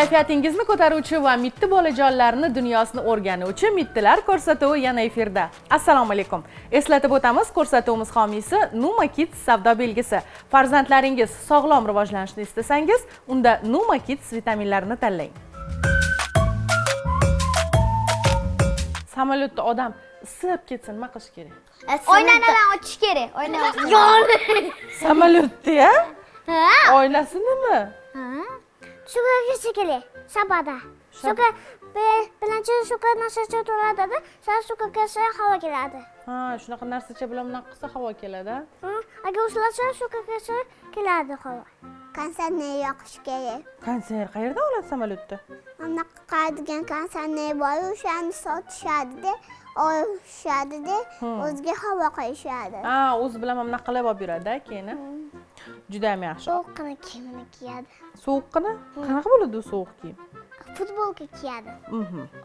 Kayfiyatingizni ko'taruvchi va mitti bolajonlarni dunyosini o'rganuvchi Mittilar ko'rsatuvi yana efirda. Assalomu alaykum. Eslatib o'tamiz, ko'rsatuvimiz homiysi Numa Kids savdo belgisi. Farzandlaringiz sog'lom rivojlanishni istasangiz, unda Numa Kids vitaminlarini tanlang. Samolyotda odam isib ketsa nima qilish kerak? Oynadan ochish kerak. Oyna. Samolyotda-ya? Ha. Oynasi nima? Ha. Shuga kirsa kerak. Shabada. Shuga bilanchi shuga narsacha turadi-da, sal shuga kirsa havo keladi. Ha, shunaqa narsacha bilan bunaqa qilsa havo keladi. Agar uslasa shuga kirsa keladi havo. Konditsioner yoqish kerak. Konditsioner qayerda oladi samolyotda? Anaqa qiladigan konditsioner bor, o'shani sotishadi-da, olishadi-da, o'ziga havo qo'yishadi. Ha, o'zi bilan mana bunaqa qilib olib yuradi keyin. Juda ham yaxshi. Sovuqqina kiyimini kiyadi. Sovuqqina? Qanaqa bo'ladi u sovuq kiyim? Futbolka kiyadi.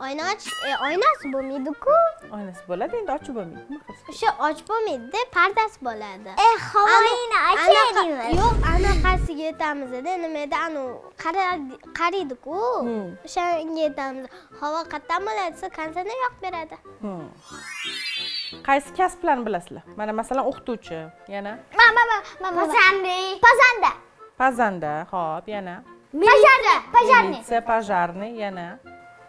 Oyna ochish, oynasi bo'lmaydi-ku. Oynasi bo'ladi, endi ochib bo'lmaydi. Nima qilish? O'sha ochib bo'lmaydi-da, pardasi bo'ladi. Havoyini ochaylikmi? Yo'q, anaqasiga yetamiz-da, nima edi, anu qaraydi-ku. O'shanga yetamiz. Havo qayerdan bo'ladi desa, konditsioner yoqib beradi. Qaysi kasblarni bilasizlar? Mana masalan o'qituvchi, yana Pazanda. Pazanda. Pazanda, xo'p, yana Пожарный, пожарный. Militsiya, пожарный, yana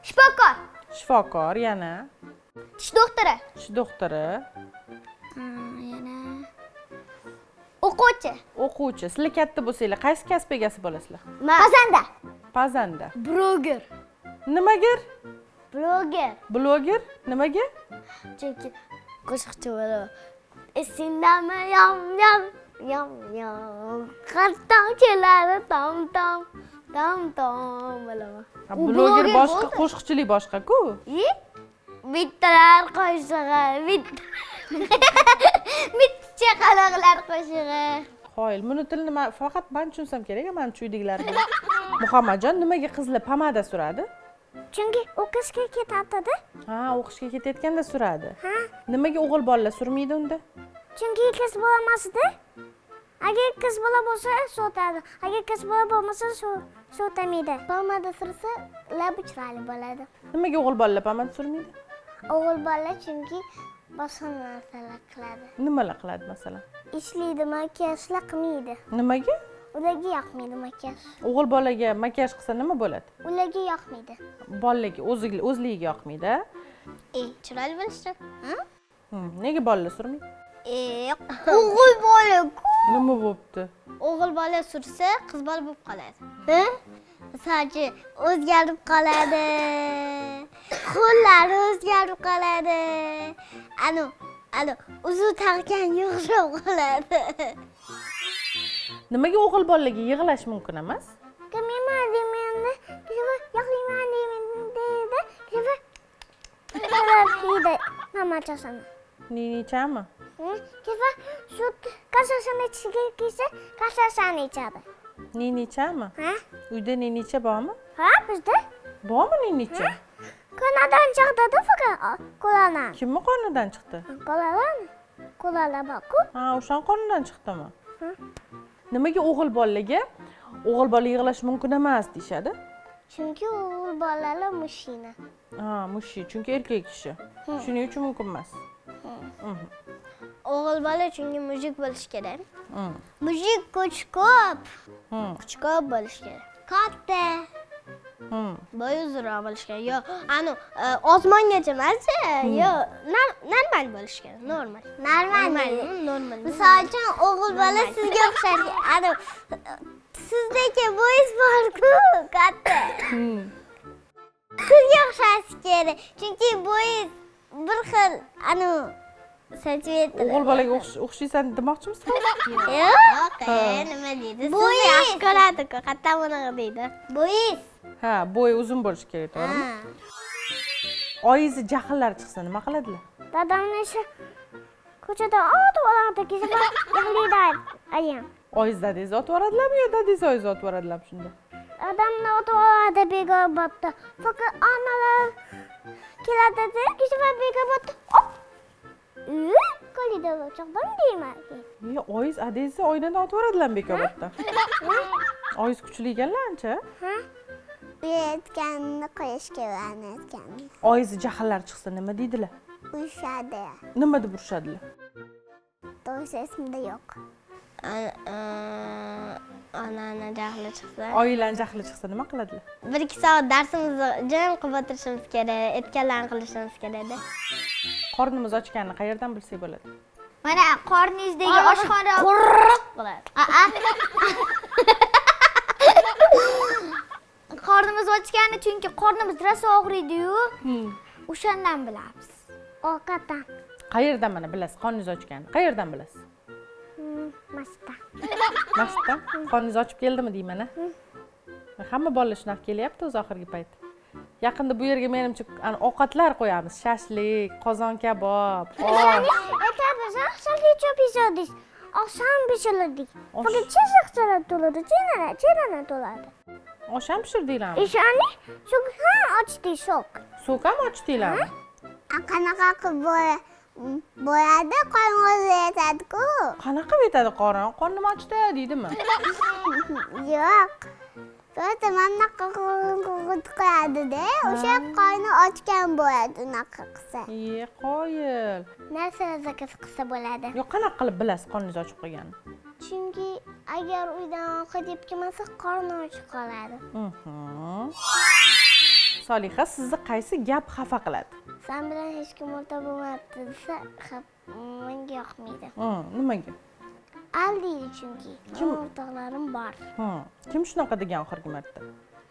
Shifokor. Shifokor, yana Tish doktori. Tish doktori. Yana o'quvchi. O'quvchi. Sizlar katta bo'lsanglar, qaysi kasb egasi bo'lasizlar? Pazanda. Pazanda. Bloger. Nimaga? Bloger. Bloger? Nimaga? Chunki qo'shiqchi bo'laman. Esingdami yom yom yom yom. Qattan keladi tom tom tom tom bo'laman. Ha, bloger boshqa, qo'shiqchilik boshqa-ku. Bittalar qo'shig'i, bitta chaqaloqlar qo'shig'i. Qoyil, buni tilini men faqat men tushunsam kerak, men uydagilar bilan. Muhammadjon, nimaga qizlar pomada suradi? Chunki o'qishga ketadi-da. Ha, o'qishga ketayotganda suradi. Ha. Nimaga o'g'il bolalar surmaydi unda? Chunki qiz bola emas-da. Agar qiz bola bo'lsa, sotadi. Agar qiz bola bo'lmasa, sotamaydi. Pomada sursa, labi chiroyli bo'ladi. Nimaga o'g'il bolalar pomada surmaydi? O'g'il bola chunki boshqa narsalar qiladi. Nimalar qiladi masalan? Ishlaydi, makiyajlar qilmaydi. Nimaga? Ularga yoqmaydi makiyaj. O'g'il bolaga makiyaj qilsa nima bo'ladi? Ularga yoqmaydi. Bolalarga o'zligiga yoqmaydi, a? Chiroyli bo'lishi. Ha? Nega bolalar surmaydi? O'g'il bola-ku. Nima bo'pti? O'g'il bola sursa, qiz bola bo'lib qoladi. Ha? Sochi o'zgarib qoladi. Qo'llari o'zgarib qoladi. Anu, anu uzun taqganga o'xshab qoladi. Nimaga o'g'il bolalarga yig'lash mumkin emas? Kimman deyman, yo'qlayman deyman deydi. Deydi, mamachasini. Ninichami? Kefa shu kasasini ichishga kelsa, kasasini ichadi. Ninichami? Ha? Uyda ninicha bormi? Ha, bizda. Bormi ninicha? Qo'nadan chiqdi-da faqat qo'ladan. Kimni qornidan chiqdi? Qo'ladan. Qo'lala bor-ku. Ha, o'shan qornidan chiqdimi? Ha. Nimaga o'g'il bolalarga o'g'il bola yig'lash mumkin emas deyshadi? Chunki o'g'il bolalar mushina. Ha, mushi, chunki erkak kishi. Shuning uchun mumkin emas. O'g'il bola chunki mujik bo'lish kerak. Mujik kuch ko'p. Kuch ko'p bo'lish kerak. Katta. Bo'yi uzunroq bo'lish kerak. Yo, anu, osmongacha emas, yo, normal bo'lish kerak, normal. Normal. Normal. Misol uchun o'g'il bola sizga o'xshar. Anu, sizdagi bo'yingiz bor-ku, katta. Sizga o'xshashi kerak. Chunki bo'yingiz bir xil, anu, santimetr. O'g'il bolaga o'xshaysan demoqchimisiz? Yo'q. Nima deydi? Sizni Bo'yingiz. yaxshi ko'radi-ku, qayerdan bunaqa deydi? Bo'yingiz. Ha, bo'yi uzun bo'lishi kerak, to'g'rimi? Oyingizni jahllari chiqsa nima qiladilar? Dadamni ishi ko'chada otib oladi, kesib yig'laydi ayam. Oyingiz dadangizni otib yuboradilarmi yo dadangiz oyingizni otib yuboradilarmi shunda? Dadamni otib oladi Bekobodda. Faqat onalar keladi-da, kesib Bekobodda. Op! Qo'lida o'choqdan deyman. Yo, oyingiz adangizni oynadan otib yuboradilarmi Bekobodda? Oyingiz kuchli ekanlar ancha. Ha? U Uyatganini qo'yish kerak, aytganini. Oyingizni jahllari chiqsa nima deydilar? Urishadi. Nima deb urishadilar? To'g'risi esimda yo'q. Onani jahli chiqsa. Oyilarni jahli chiqsa nima qiladilar? 1-2 soat darsimizni jim qilib o'tirishimiz kerak, aytganlarini qilishimiz kerak-da. Qornimiz ochganini qayerdan bilsak bo'ladi? Mana qorningizdagi oshxona qurruq qiladi. Qornimiz ochgani chunki qornimiz rosa og'riydi-yu. O'shandan bilamiz. Ovqatdan. Qayerdan mana bilasiz qorningiz ochganini? Qayerdan bilasiz? Masjiddan. Masjiddan? Qorningiz ochib keldimi deyman a? Hamma bolalar shunaqa kelyapti o'zi oxirgi payt. Yaqinda bu yerga menimcha ovqatlar qo'yamiz. Shashlik, qozon kabob, osh. Aytamiz, shashlik cho'p yeydik. Osham pishirdik. Faqat chiziqchalar to'ladi, chenana to'ladi. Osh ham pishirdinglarmi? Ishani, so'k ham ochdik, so'k. So'k ham ochdinglarmi? Qanaqa qilib bo'ladi, qorin o'zi yetadi-ku. Qanaqa qilib yetadi qorin? Qornim ochdi deydimi? Yo'q. To'g'ri, mana bunaqa qiladida, o'sha qorni ochgan bo'ladi unaqa qilsa. Ye, qoyil. Narsa zakaz qilsa bo'ladi. Yo'q, qanaqa qilib bilasiz qorningiz ochib qolganini? Chunki agar uydan ovqat yeb kelmasa, qorni ochib qoladi. Soliha, sizni qaysi gap xafa qiladi? Sen bilan hech kim o'rtoq bo'lmayapti desa, menga yoqmaydi. Nimaga? Aldaydi chunki. Kim? O'rtoqlarim bor. Kim shunaqa degan oxirgi marta?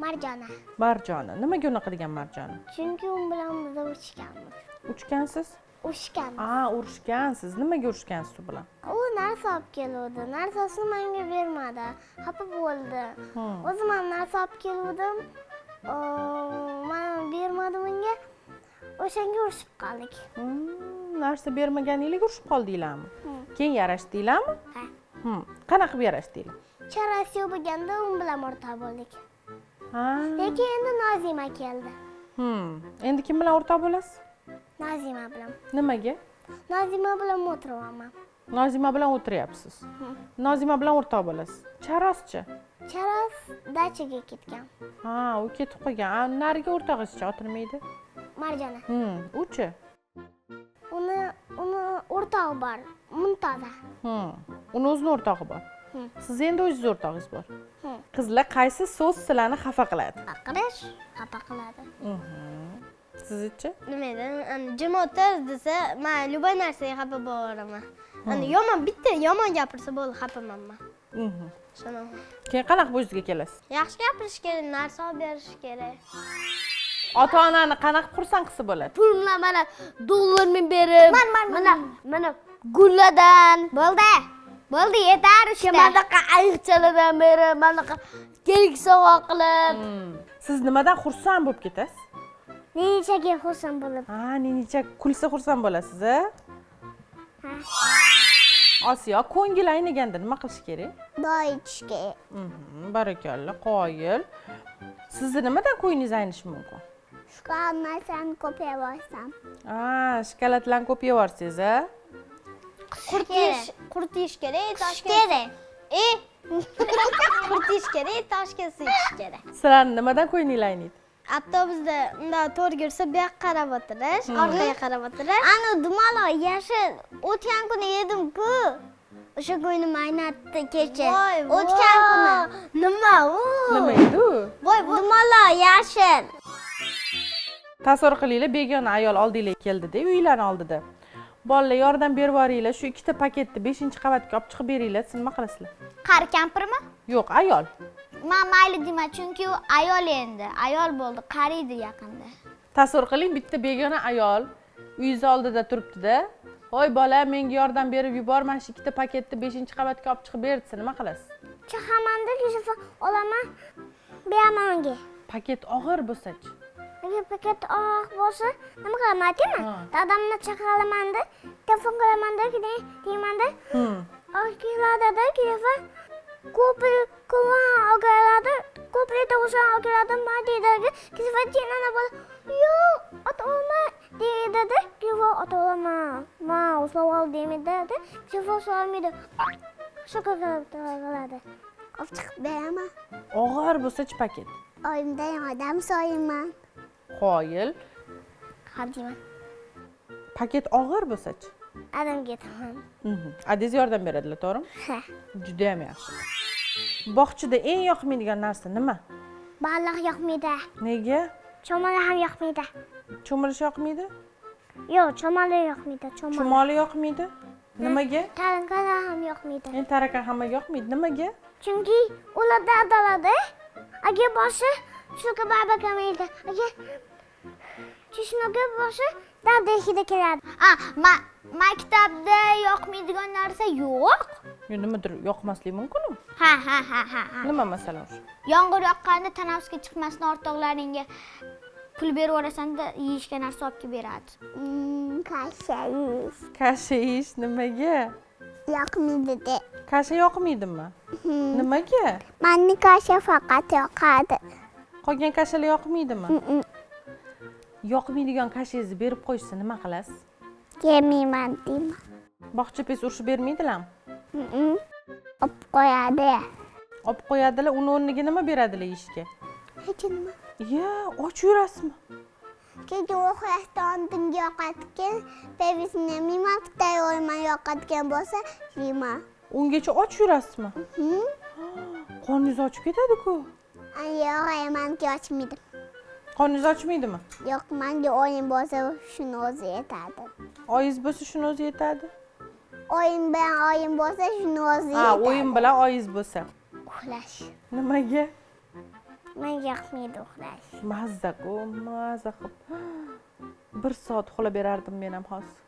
Marjona. Marjona. Nimaga unaqa degan Marjona? Chunki u bilan biz urushganmiz. Uchgansiz? Urushganmiz. Urushgansiz. Nimaga urushgansiz u bilan? U narsa olib keluvdi. Narsasini menga bermadi. Xafa bo'ldi. O'zim ham narsa olib keluvdim. Men bermadi menga. O'shanga urushib qoldik. Narsa bermaganinglarga urushib qoldinglarmi? Keyin yarashdinglarmi? Ha. Qanaqa qilib yarashdinglar? Charasi yo'q bo'lganda u bilan o'rtoq bo'ldik. Lekin endi Nozima keldi. Endi kim bilan o'rtoq bo'lasiz? Nozima bilan. Nimaga? Nozima bilan o'tiryapman. Nozima bilan o'tiryapsiz. Nozima bilan o'rtoq bo'lasiz. Charoschi? Charos dachaga ketgan. Ha, u ketib qolgan. Narigi o'rtog'ingizchi oti nima edi? Marjona. Uchi? Uni o'rtog'i bor, Muntoza. Uni o'zini o'rtog'i bor. Siz endi o'zingiz o'rtog'ingiz bor. Qizlar, qaysi so'z sizlarni xafa qiladi? Baqirish xafa qiladi. Siznchi? Nima edi? Jim o'tir desa, men любой narsaga xafa bo'laveraman. Yomon bitta yomon gapirsa bo'ldi, xafaman men. Shuni. Keyin qanaqa o'zingizga kelasiz? Yaxshi gapirish kerak, narsa olib berish kerak. Ota-onani qanaqa xursand qilsa bo'ladi? Pul bilan mana dollarni berib, mana gullardan. Bo'ldi. Bo'ldi, yetar o'sha. Manaqa ayiqchalardan berib, manaqa kerak sovg'a qilib. Siz nimadan xursand bo'lib ketasiz? Nenichaga xursand bo'lib. Ha, nenicha kulsa xursand bo'lasiz, a? Ha. Osiyo, ko'ngil ayniganda nima qilish kerak? Dori ichish kerak. Barakalla, qoyil. Sizni nimadan ko'nglingiz aynishi mumkin? Shokolad narsani ko'p yeb olsam. Shokoladlarni ko'p yeb yuborsangiz, a? Qurt yeyish kerak, tosh kerak. Qurt yeyish kerak, tosh kelsa ichish kerak. Sizlarni nimadan ko'nglingiz ayniydi? Avtobusda undan to'g'ri yursa bu yoqqa qarab o'tirish, orqaga qarab o'tirish. Ana dumaloq yashil o'tgan kuni yedim-ku. O'sha ko'nglim aynatdi kecha. O'tgan kuni. Nima u? Nima edi u? Voy, dumaloq yashil. Tasavvur qilinglar, begona ayol oldinglarga keldi-da, uylarning oldida. Bolalar yordam berib yuboringlar, shu ikkita paketni 5-qavatga olib chiqib beringlar, siz nima qilasizlar? Qari kampirmi? Yo'q, ayol. Men mayli deyman, chunki u ayol endi, ayol bo'ldi, qariydi yaqinda. Tasavvur qiling, bitta begona ayol uyingiz oldida turibdi-da. Voy bola, menga yordam berib yubor, mana shu ikkita paketni 5-qavatga olib chiqib ber desa, nima qilasiz? Chiqamanda kecha olaman, beraman unga. Paket og'ir bo'lsa-chi? Agar paket og'ir bo'lsa, nima qilaman aytaymi? Dadamni chaqiramanda, telefon qilamanda, deymanda. Keladi-da, telefon ko'prik oladi, ko'prikda o'sha oladi, ma deydi. Telefon chenana bola, yo'q, ota olma deydi-da, telefon ota olaman. Ma, uslab ol deydi-da, telefon solmaydi. Shu qiladi. Olib chiqib beraman. Og'ir bo'lsa-chi paket? Oyimdan yordam so'rayman. Qoyil. Ha deyman. Paket og'ir bo'lsa-chi? Adamga aytaman. Adingiz yordam beradilar, to'g'rimi? Ha. Juda ham yaxshi. Bog'chada eng yoqmaydigan narsa nima? Baliq yoqmaydi. Nega? Chomali ham yoqmaydi. Cho'milish yoqmaydi? Yo'q, chomali yoqmaydi, chomali. Chumoli yoqmaydi? Nimaga? Tarakanlar ham yoqmaydi. Endi tarakan hammaga yoqmaydi. Nimaga? Chunki ular dardaladi. Agar boshi shuka baba kamaydi. Agar chishnoga boshi dard hidi keladi. A, maktabda yoqmaydigan narsa yo'q. Yo, nimadir yoqmasligi mumkin-ku? Ha, ha, ha, ha, ha. Nima masalan o'sha? Yomg'ir yoqqanda tanaffusga chiqmasdan o'rtoqlaringga pul berib yuborasanda yeyishga narsa olib kelib beradi. Kasha yeyish. Kasha yeyish nimaga? Yoqmaydi. Kasha yoqmaydimi? Nimaga? Mani kasha faqat yoqadi. Qolgan kashalar yoqmaydimi? Yoqmaydigan kashangizni berib qo'yishsa nima qilasiz? Yemayman deyman. Bog'cha pes urishib bermaydilarmi? Olib qo'yadi. Olib qo'yadilar, uni o'rniga nima beradilar yeyishga? Hech nima. Ya, och yurasizmi? Keyin uxlashdan oldin yoqadigan, pepsini yemayman, bitta o'yman yoqadigan bo'lsa yeyman. Ungacha och yurasizmi? Qorningiz ochib ketadi-ku. Yo'q, menga ochmaydi. Qorningiz ochmaydimi? Yo'q, menga o'yin bo'lsa shuni o'zi yetadi. Oyingiz bo'lsa shuni o'zi yetadi. O'yin bilan oyim bo'lsa shuni o'zi Ha, yetadi. o'yin bilan oyingiz bo'lsa. Uxlash. Nimaga? Menga yoqmaydi uxlash. Mazza-ku, mazza qilib. 1 soat uxlab berardim men ham hozir.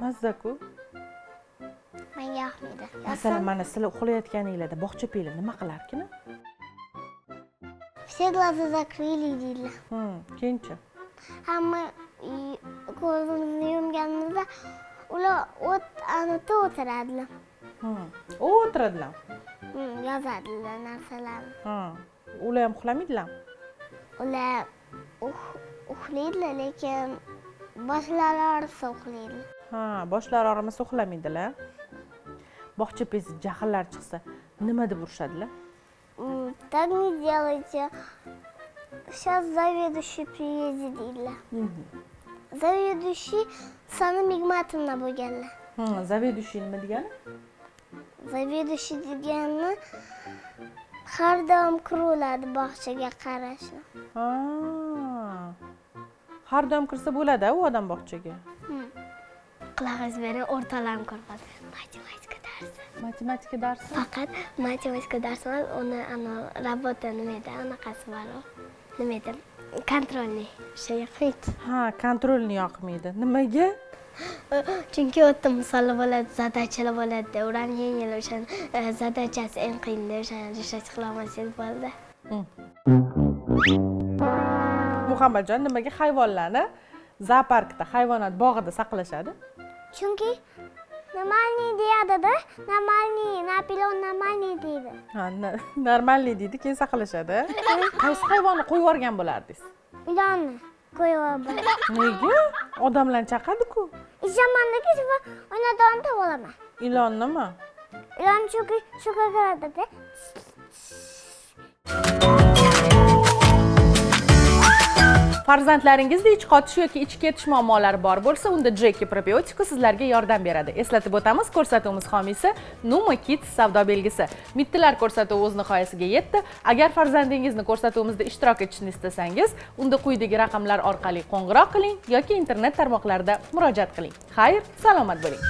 Mazza-ku. Menga yoqmaydi. Masalan, mana sizlar uxlayotganinglarda bog'cha peylar nima qilarkin? Все глаза закрыли deydilar. Keyinchi. Hamma ko'zimizni yumganimizda ular o't anida o'tiradilar. O'tiradilar. Yozadilar narsalarni. Ular ham uxlamaydilar? Ular uxlaydilar, lekin boshlari og'risa uxlaydilar. Ha, boshlari og'rimasa uxlamaydilar. Bog'cha pesi jahllar chiqsa nima deb urishadilar? Так не делайте. Сейчас заведующий приедет deydilar. Заведующий Sana Migmatovna bo'lganlar. Заведующий nima degani? Заведующий degani har doim kiriladi bog'chaga qarashi. Ha. Har doim kirsa bo'ladi u odam bog'chaga. Qulog'ingiz bering, o'rtoqlarim ko'rib qoldi. Matematika darsi. Matematika darsi? Faqat matematika darsi emas, uni ana работа nima edi, anaqasi bor. Nima edi? Kontrolni. O'sha yoqmaydi. Ha, kontrolni yoqmaydi. Nimaga? Chunki u yerda misollar bo'ladi, zadachalar bo'ladi. Ularni yengil o'sha zadachasi eng qiyindi, o'shani решать qila olmasangiz bo'ldi. Muhammadjon, nimaga hayvonlarni zooparkda, hayvonot bog'ida saqlashadi? Chunki normalniy deyadi-da, normalniy, Napoleon normalniy deydi. Ha, normalniy deydi, keyin saqlashadi. Qaysi hayvonni qo'yib yuborgan bo'lardingiz? Ilonni qo'yib yuborgan. Nega? Odamlar chaqadi-ku. Ishonmandiki, o'ynadon topib olaman. Ilonnimi? Ilon chunki shuka kiradi-da. Farzandlaringizda ich qotish yoki ich ketish muammolari bor bo'lsa, unda Jeki probiotika sizlarga yordam beradi. Eslatib o'tamiz, ko'rsatuvimiz homiysi Numa Kids savdo belgisi. Mittilar ko'rsatuvi o'z nihoyasiga yetdi. Agar farzandingizni ko'rsatuvimizda ishtirok etishni istasangiz, unda quyidagi raqamlar orqali qo'ng'iroq qiling yoki internet tarmoqlarida murojaat qiling. Xayr, salomat bo'ling.